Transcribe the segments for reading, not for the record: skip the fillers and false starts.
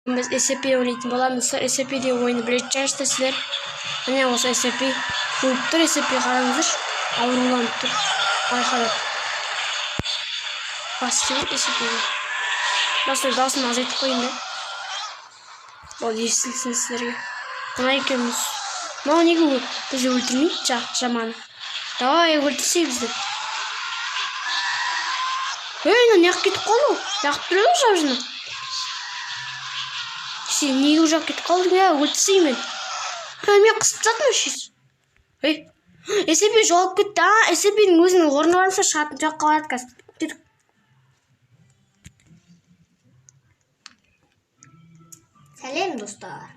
Біз SCP ойнайтын боламыз. Достар, SCP деген ойынды білетін шығарсыздар сіздер. Міне, осы SCP өліп тұр. SCP, қараңыздаршы, ауруланып тұр, айқайлап бас істемейді SCP-ге. Достар, дауысын азайтып қояйын да, ол естілсін сіздерге. Мына екеуміз, мынау неге бізді өлтірмейді? Жаманы, давай, өлтірсей бізді. Ей, мынау неғып кетіп қалды? Ол неғып тұр еді жап? Сен неге ол жаққа кетіп қалдың? Иә, өлтірсей мен. Мен қысып тастадым вообще. Ей, SCP жоғалып кетті. А, SCP-ның өзінің орны бар болса, шығатын жаққа барады қазір. Кеттік. Сәлем, достар.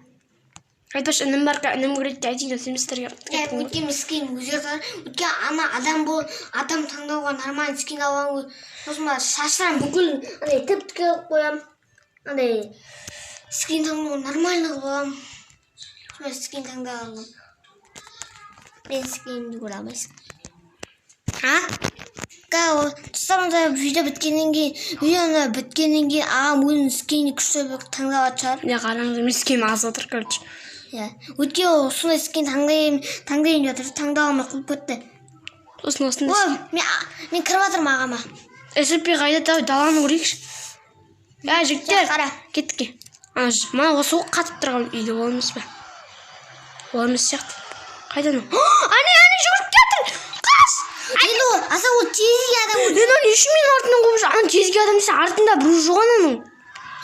Айтпақшы, інім бар, інім көреді де айтайын десем сіздерге. Иә, өткен скин өзгерді. Өткен ана адам бол, адам таңдауға нормальный скин алған. Сосын ба шаштарын бүкіл андай тіп тіке қылып қоямын. Андай скин таңдауға нормальный қылып аламын. Сосын скин таңдап алдым. Мен скинімді көре алмайсың. А? Достар, онда видео біткеннен кейін, видеоны біткеннен кейін ағам өзінің скинін күшті бір таңдап алатын шығар. Міне, қараңыздар, мен скин азып отыр, короче. Иә. Өткен ол сондай скин таңдайын, таңдайын деп жатыр, таңдап алмай қуып кетті. Сосын осындай. Ой, мен кіріп жатырмын ағама. SCP қайда? Давай даланы көрейікші. Ә, жігіттер, қара. Кеттік. Ана мына осы ғой қатып тұрған үйде, ол емес пе? Ол емес сияқты. Қайда анау? Әне, әне, жүгіріп келатыр. Қаш! Енді ол аса ол тезге адам. Енді не үшін менің артымнан қуып жүр? Ана тезге адам десе, артында біреу жоқ ананың.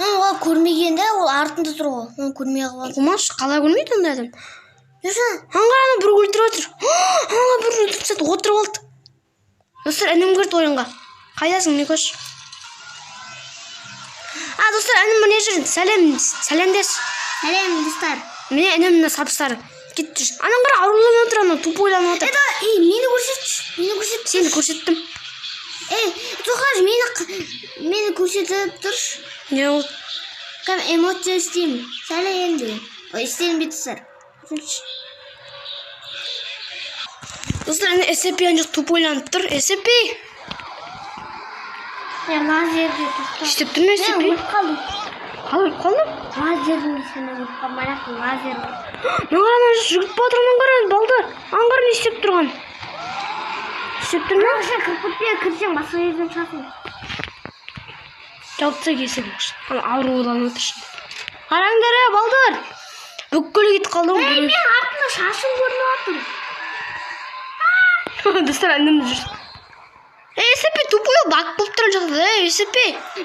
Оны ол көрмеген де, ол артында тұр ғой. Оны көрмей қалған. Қумашы, қалай көрмейді ондай адам? Жүрсін. Аңғара, ана біреу өлтіріп отыр. Ана біреу өлтіріп тастады, отырып алды. Достар, інім кірді ойынға. Қайдасың, Микош? А, достар, інім міне жүр. Сәлем, сәлемдес. Сәлем, достар. Міне, інім мына сап сары. Кетіп жүр. Анан қара, ауруланып отыр, анау тупойланып отыр. Это, ей, мені көрсетші. Мені көрсет. Сені көрсеттім. Ей, тоқташы, мені көрсетіп тұршы. Не болды? Кәдімгі эмоция істеймін. Сәлем деген. Ой, істелінбей достар. Достар, ана SCP ана жақ тупойланып тұр. SCP! Я лазерде тоқта. Істеп тұр ма Мен SCP? өліп қалдым. Қалай өліп қалдың? Лазердің кесірінен өліп қалдым. Ана жақта лазер бар. Мына қара, ана жүгіріп бара жатыр, ана қара, балдар. Ана қара, не істеп тұрған? Істеп тұр ма? Сен кіріп кетпе, кірсең басқа жерден шығасың. Жауып тастайық есігін. Ана ауруланып отыр ішінде. Қараңдар, е, балдар. Бүкіл кетіп қалды ғой. Ей, мен артымда шашым көрініп жатыр. Достар, інім жүр. Ей, SCP тупой, баг болып тұр жақта. Ей, SCP.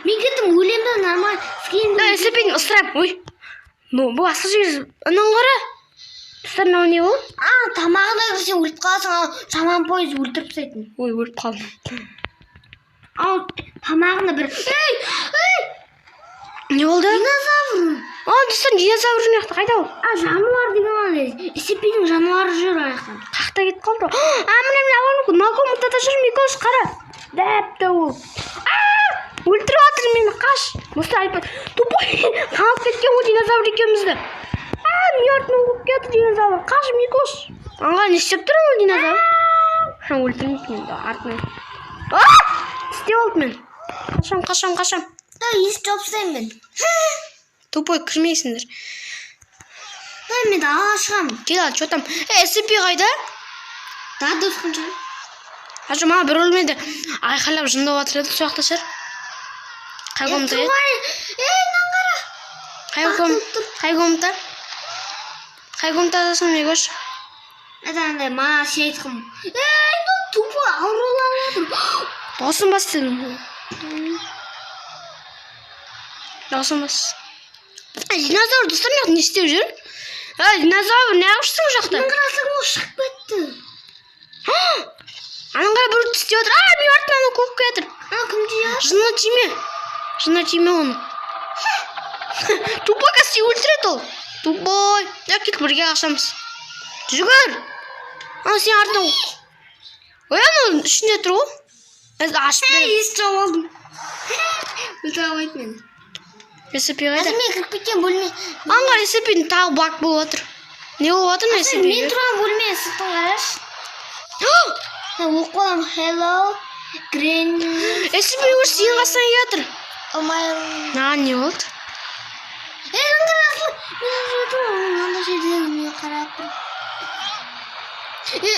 Мен кеттім, өлемін да, нормально. Скин. Да, SCP-ні ысырам. Ой. Ну, бұл басқа жер. Ананы қара. Достар, мынау не ол? А, тамағына кірсең өліп қаласың, ал жаман пойыз өлтіріп тастайтын. Ой, өліп қалдым. Ал тамағына бір. Ей, ей, Не болды? Динозавр. А, достар, динозавр жүр мына жақта. Қайда ол? А, жануар деген андай. SCP-дің жануары жүр ана жақта. Қақта кетіп қалды. А, міне, міне, ана мына комнатада жүр, Микош, қара. Дәп ол. А, өлтіріп жатыр мені, қаш. Достар, айтпа. Тупой, қағып кеткен ғой динозавр екеумізді. А, менің артымнан қуып келатыр динозавр. Қаш, Микош. Аңға, не істеп тұр анау динозавр? Ха, өлтірмейді мені артынан. А! Тістеп алды мен. Қашам, қашам, қашам. Да, есік жауып тастаймын мен. Тупой, кірмейсіңдер. Да, мен далаға шығамын. Кел, ал, что там? Е, SCP қайда? Да, досқын шығар. А, жоқ, маған бір бөлмеде айқайлап жындап жатыр еді, сол жақта шығар. Қай комната еді? Ей, мынаны қара. Қай комната? Қай комната? Қай комнатадасың, Микош? Это андай мана сен айтқан. Ей, мынау тупой ауруланып жатыр. Дауысын бас дедім. Дауысын бас. Ә, динозавр, достар, мына жақта не істеп жүр? Ә, динозавр, неғып жүрсің бұл жақта? Мына қарасаң, ол шығып кетті. Анан қара, біреу тістеп отыр. А, менің артымнан анау қуып келе жатыр. Ана кім жейді? Жынына тиме. Жынына тиме оны. Тупой, қазір сені өлтіреді ол. Тупой. Я, кет, бірге қашамыз. Жүгір. Ана сенің артыңнан. Ой, анау ішінде тұр ғой. Қазір ашып Ей, беремін. есік жауып алдым. Өлтіре алмайды мені. SCP қайда? Қазір мен кіріп кеткен бөлме. Аңғар, SCP-дің тағы баг болып жатыр. Не болып жатыр мына Мен SCP-ге? тұрған бөлме сыртын қарашы. Оқып қаламын. Hello, Granny. SCP уже сенің қасыңа келе жатыр. Oh my. Маған не болды? Ей, Мен жатырмын, мынандай жерде мен қарап тұрмын.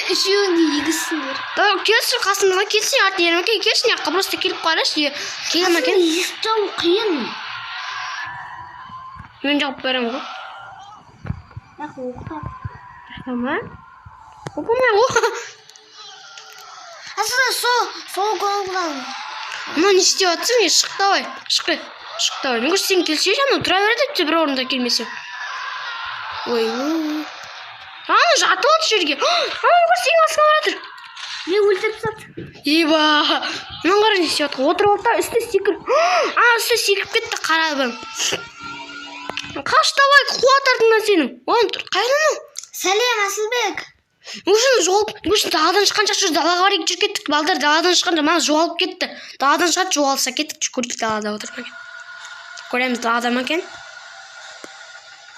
Үшеуің де егізсіңдер. Давай, келші қасымызға, келші, артын ермеке, келші мына жаққа, просто келіп қарашы, келе ма екен? Есік жабу қиын. Мен жауып беремін ғой. Бірақ оқытады. Ма? Оп-оңай ғой. Асылы сол головдан. Мына не істеп жатсың? Е, шық давай, шық, шық давай. Мен сен келсеші, анау тұра береді деп бір орында келмесе. Ой, ана жатып алды жерге. Ана көр, сенің қасыңа барып жатыр. Мен өлтіріп тастады. Еба, мынаны қара, не істеп жатыр? Отырып алды да үсті секіріп. Ана үсті секіріп кетті, қара бір. Қаш давай, қуат артыңнан сенің. Оған тұр, қайда анау? Сәлем, Асылбек. Уже жоғалып, уже даладан шыққанша жүр, далаға қарай жүріп кеттік. Балдар даладан шыққанша мана жоғалып кетті. Даладан шығады, жоғалса кеттік, көрейік далада отыр ма екен. Көреміз далада ма екен?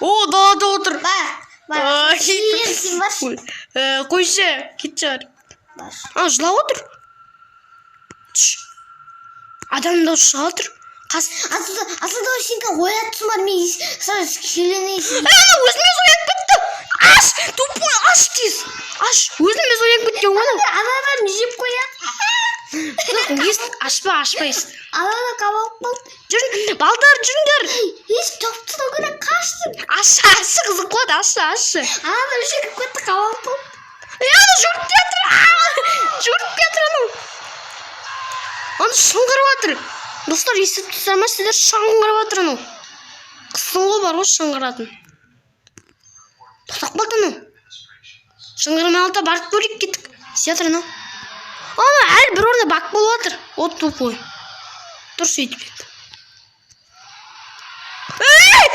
О, далада отыр. Бар, бар. Ай. Сен, сен баршы. Қойшы, кетші ары. Бар. А, жылап отыр. Түш. Адам дауысы шыға отыр. Қас. Асылды, Асылды, сен оятсың бар, мен сразу келемейсің. Ана өзімен өзі оянып кетті. Аш, тупой, аш тез. Аш, өзімен өзі оянып кеткен ғой анау. Анадан жеп қояды. Жоқ, есік ашпа, ашпа есік. Ананы қамалып қалды. Жүр, балдар, жүріңдер. Есік жауып тастау керек, қаштым. Ашшы, ашшы, қызық қылады, ашшы, ашшы. Анадан жүгіріп кетті, қамалып қалды. Е, ана жүгіріп келатыр. Жүгіріп келатыр анау. Ана шыңғырып жатыр. Достар, естіп тұрсыздар ма сіздер? Шыңғырып жатыр анау. Қыздың ғой бар ғой шыңғыратын. Тоқтап қалды анау. Шыңғырмай қалды, барып көрейік, кеттік. Не істеп жатыр анау? Ана әлі бір орында бак болып жатыр. О, тупой. Тұр сөйтіп енді. Ей!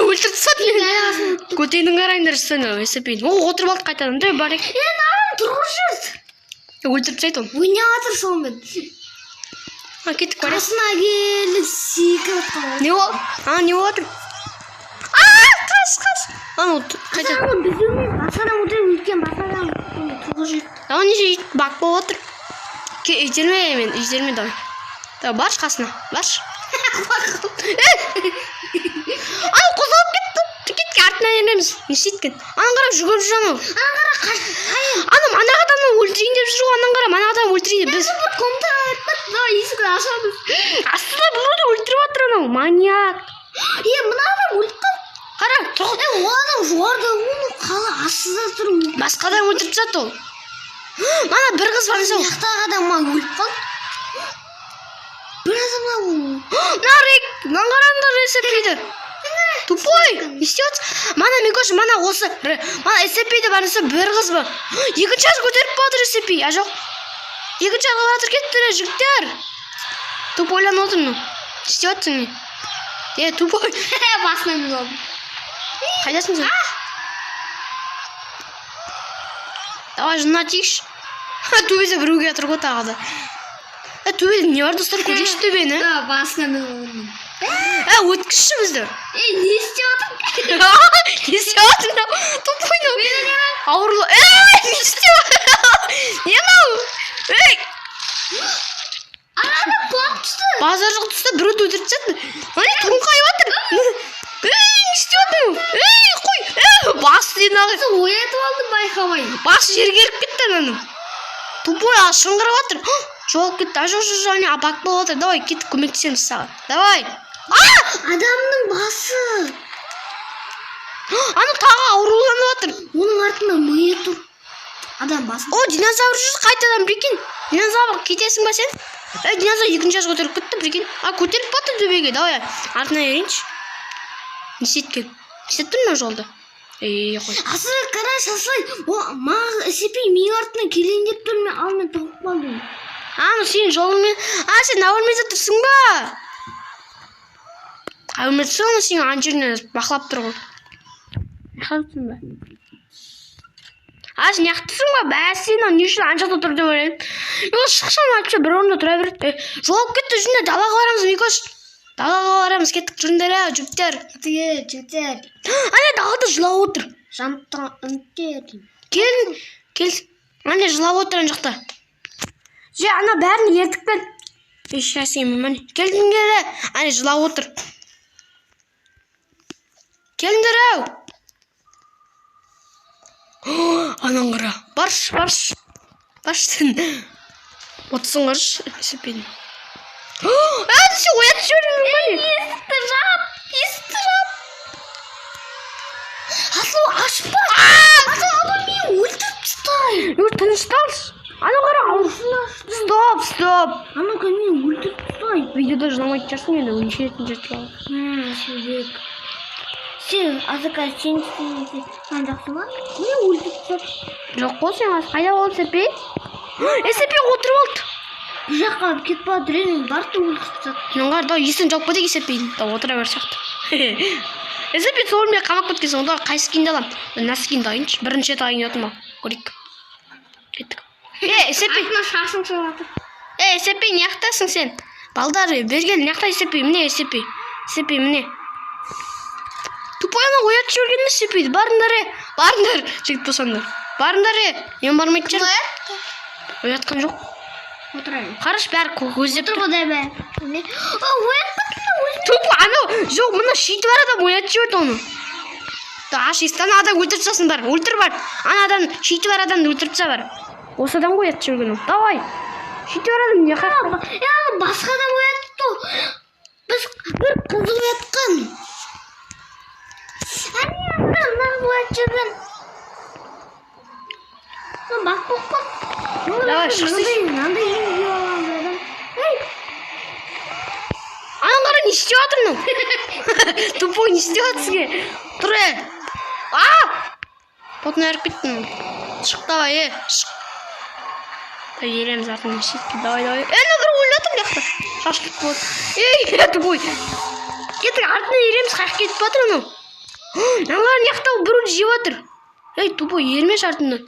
Өлтіріп тастады мені. Көтенің қараңдар сені, есепейін. О, отырып алды қайтадан. Дай бар екен. Е, мынаны тұрғызып жүр. Өлтіріп тастайды оны. Ойнап жатыр сонымен. А, кеттік, барайық. Қасына келіп секіріп қалды. Не ол? А, не болып жатыр? А, қаш, қаш. Анау қайта. Ана біз емес, басқа адам отырып, үлкен басқа адам тұрғызып жүр. Ана не жейді? Бак болып отыр. Ке, итерме мен, итерме давай. Давай, баршы қасына, баршы. Ей! Анау қозғалып кетті. Кеттік, артынан ереміз. Не істейді екен? Ананы қарап жүгіріп жүр анау. Ана қара, қаш. Анау ана адамды өлтірейін деп жүр ғой, ананы қара, ана адам өлтірейін деп. Біз Бір комната өтіп, давай есікті ашамыз. астында біреуді өлтіріп жатыр анау, маньяк. Е, мына адам өліп қалды. Қара, тұр. Е, ол адам жоғарыда, оны қала астында тұр. Басқа адам өлтіріп тастады ол. Мана бір қыз бар мысалы. Жақтағы адам маған өліп қалды. Бір адам ол. Мына рек, мынаны қараңдар, SCP-ді. Тупой, не істеп жатсың? Мана мен көрші, мана осы, мана SCP-ді бар, бір қыз бар. Екінші жақ көтеріп жатыр SCP, а жоқ. Екінші жаққа барып жатыр, кетті, жігіттер. Тупойланып отыр мынау. Не істеп жатсың не? Е, тупой. Басына мініп алдым. Қайдасың сен? Давай, жынына тиікші. Төбеде біреу келе жатыр ғой тағы да. Е, төбеде не бар, достар, көрейікші төбені. Да, басына мініп алдым. Е, өткізші бізді. Е, не істеп жатыр? Не істеп жатыр мынау? Тупой мынау. Ауырлы. Ей, не істеп Не мынау? Ей! Ана адам құлап түсті. Базар жоқ түсті, біреуді өлтіріп тастады. Мына тоңқайып жатыр. Ей, не істеп жатыр мынау? Ей, қой. Ей, басы деді ағай. Оятып алдым байқамай. Басы жерге кіріп кетті ананың. Тупой, а шыңғырып жатыр. Жоғалып кетті. А, жоқ, жоқ, жоқ, әне бак болып жатыр. Давай, кеттік, көмектесеміз саған. Давай. А! Адамның басы. Ана тағы ауруланып жатыр. Оның артында миы тұр. Адам басы. О, динозавр жүр қайтадан, прикинь. Динозавр, кетесің ба сен? Ей, динозавр екінші жас көтеріп кетті, прикинь. А, көтеріп батты төбеге. Давай, артына ерейінші. Не істейді екен? Не істеп тұр мына жолда? Ей, қой. Асылы, қарашы, Асылы, о, маған SCP менің артынан келейін деп тұр, мен ал мен тауып қалдым. А, ну сенің жолыңмен. А, сен мына бөлмеде тұрсың ба? Қай бөлмеде тұрсың? Ана сенің ана жерінен бақылап тұр ғой. Бақылап тұрсың ба? А, сен неғып тұрсың ба? Бәсе, мынау не үшін ана жақта тұр деп ойлаймын. Е, шықшы, ана вообще бір орында тұра береді. Е, жоғалып кетті, жүріңдер, далаға барамыз, Микош. Далаға барамыз, кеттік, жүріңдер, ә, жігіттер. Жігіттер, жігіттер. Ана далада жылап отыр. Жанып тұрған үміттер. Кел, кел. Ана жылап отыр ана жақта. Же, ана бәрін ертіп кел. Еш нәрсе емей, міне. Келдіңдер, ә. Ана жылап отыр. Баршы, баршы. Баршы сен. Отырсың қарашы, есеппейді. Ә, сен оятып жібердің бе? Есікті жап, есікті жап. Асыл, ашпа. Асыл, анау мені өлтіріп тастайды. Өр, тынышталшы. Анау қара, ауыр. Стоп, стоп. Анау мені өлтіріп тастайды. Видеода жыламайтын шығарсың енді, өшіретін шығарсың. Себек. Сен, Азака, сен сен жақсы ма? Мені өлтіріп тастады. Жоқ қой, сен қайда болды Сепи? Сепи отырып алды. Бір жаққа кетіп бара жатыр едім, барып та өлтіріп тастады. Мынау қара, давай есігін жауып кетейік Есеппейдің. Давай отыра бер сияқты. Есеппей сол мен қамап кеткенсің, онда қай скинді аламын? Мына скинді алайыншы. Бірінші рет алайын деп отырмын. Көрейік. Кеттік. Е, Есеппей. Артынан шашың шығып жатыр. Е, Есеппей, не жақтасың сен? Балдар, бері кел, мына жақта Есеппей, міне Есеппей. Есеппей, міне. Тупой ана оятып жіберген емес Есеппейді. Барыңдар, е, барыңдар, жігіт болсаңдар. Барыңдар, е, мен бармайтын шығармын. Оятқан жоқ. Отырайын. Қарашы, бәрі көздеп Отыр тұр. ғой бәрі. Не? О, оятып кетті өзі. Туп, анау, жоқ, мына щиті бар адам оятып жіберді оны. Да, аш есікті, ана адам өлтіріп тастасын бар, өлтір бар. Ана адам, щиті бар адамды өлтіріп таста бар. Осы адам ғой оятып жіберген ол. Давай. Щиті бар адам не қаяқта? Я, басқа адам оятты. Біз бір қыз оятқан. Әне, мына қыз оятып жіберген. Мына бақ болып қалды. Давай, шықсайшы. Мынандай киім киіп алған бір адам. Ей, Ана қара, не істеп жатыр мынау? Тупой, не істеп жатсың е? Тұр е. А! Потын айырып кеттім. Шық давай, е, шық. Давай, ереміз артынан шетке. Давай, давай. Е, мына бір өліп жатыр мына жақта. Шашылып болды. Ей, тупой. Кеттік, артынан ереміз, қаяққа кетіп жатыр анау? Мына қара, мына жақта біреу жеп жатыр. Ей, тупой, ермеші артынан.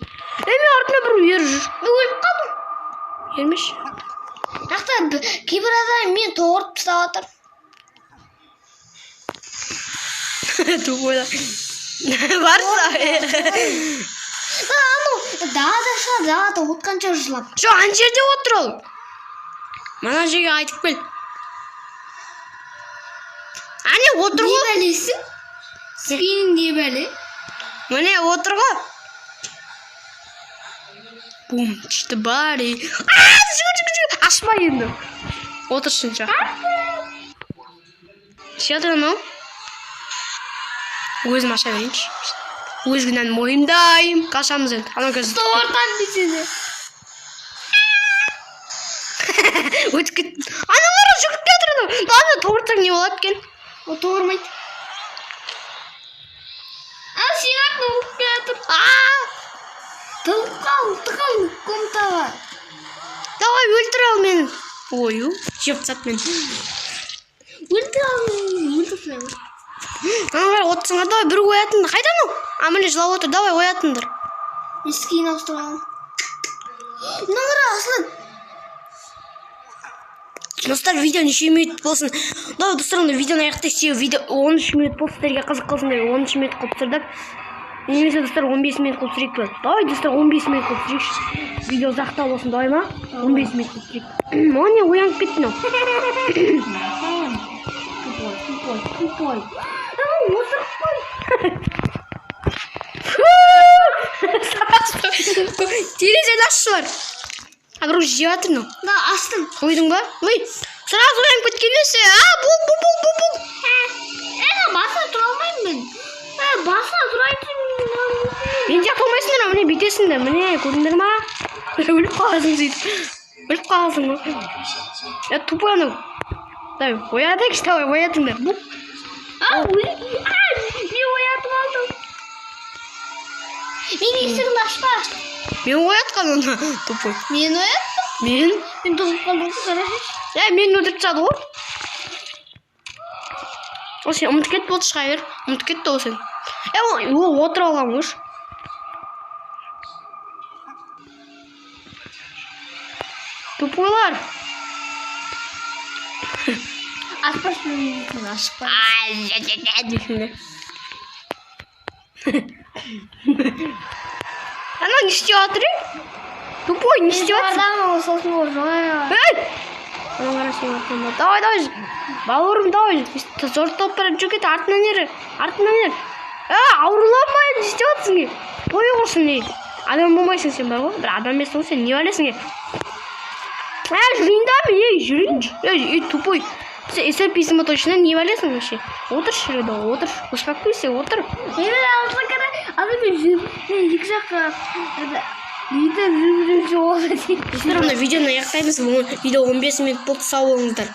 Ей, мен артынан біреу еріп жүр. мен өліп қалдым. Ермеші. Жақта кейбір адам мені тоғырып тастап жатыр. Тупой. Барса. Анау далада шығады, далада отқанша жылап. Жоқ, ана жерде отыр ол. Мына жерге айтып кел. Әне отыр Не ғой. бәлесің? Сенің не бәле? Міне отыр ғой. Бум, түсті бари. А, жүгір, жүгір, жүгір. Ашпа енді. Отырсын жақ. Жатыр анау. Өзім аша берейінші. Өз күнәмді мойындаймын. Қашамыз енді. Анау қазір Тоғыртам десе. Өтіп кетті. Аналар жүгіріп келе жатыр анау. Ана тоғыртсаң не болады екен? Ол тоғырмайды. Ал сен артынан ұрып келе жатыр. А! Тығылып қал, тығыл комнатаға. Давай өлтір ал мені. Ою, жеп тастады мені. Өлтір ал мені, өлтір тастаймын. Ана қара, отырсыңдар, давай біреу оятыңдар. Қайда анау? А, міне жылап отыр, давай оятыңдар. Мен скин ауыстырып аламын. Мына қара, Аслан. Достар, видео неше минут болсын? Давай, достар, онда видеоны аяқтайық. Себебі видео 13 минут болды, сіздерге қызық қылсын деп 13 минут қылып түсірдік. Немесе, достар, 15 минут қылып түсірейік пе? Давай, достар, 15 минут қылып түсірейікші. Видео ұзақтау болсын, давай ма? 15 минут қылып түсірейік. О, не, оянып кетті мынау. Тупой, тупой, тупой. Анау осырып қой. Терезені ашшы бар. А, біреу жеп жатыр мынау. Да, аштым. Қойдың ба? Ой, сразу оянып кеткен несі? А, бол, бол, бол, бол, бол. Ә, басына тұра алмаймын мен. Ә, басына тұрайын. Мен жақта болмайсыңдар, міне бүйтесіңдер, міне, көрдіңдер ма? Өліп қаласың сөйтіп. Өліп қаласың ғой. Е, тупой анау. Давай, оятайықшы, давай, оятыңдар. Буп. А, а, мен оятып алдым. Мен есігімді ашпа. Мен оятқан оны, тупой. Мен ояттым. Мен? Мен тығылып қалдым ғой, қарашы. Е, мені өлтіріп тастады ғой. Ол сен ұмытып кетті болды, шыға бер. Ұмытып кетті ол сен. Е, ол отырып алған ғой. Тупойлар. Ашпашы, мен есігімді ашпа. Дейсің де. Анау не істеп жатыр е? Тупой, не істеп жатсың? Жоғарыдан сосын ол жоғары. Ей! Анау қара, сенің артынан. Давай, давай, бауырым, давай. Зорлап бара жүр, кет, артынан ер, артынан ер. Е, ауруланбай, не істеп жатсың е? Той құрсын, ей. Адам болмайсың сен бар ғой, бір адам емессің ғой сен, не ойлайсың, е? Ә, жүрейін да мен, ей, жүрейінші. Ей, ей, тупой. Сен СМПсің ба точно, не ойлайсың вообще? Отыршы жерде, отыршы. Успокойся, отыр. Мен алға қара, ана мен жүріп, мен екі жаққа это, бүйтіп жүріп жүріп. Достар, мына видеоны аяқтаймыз. Бүгін видео 15 минут болды. Сау болыңыздар.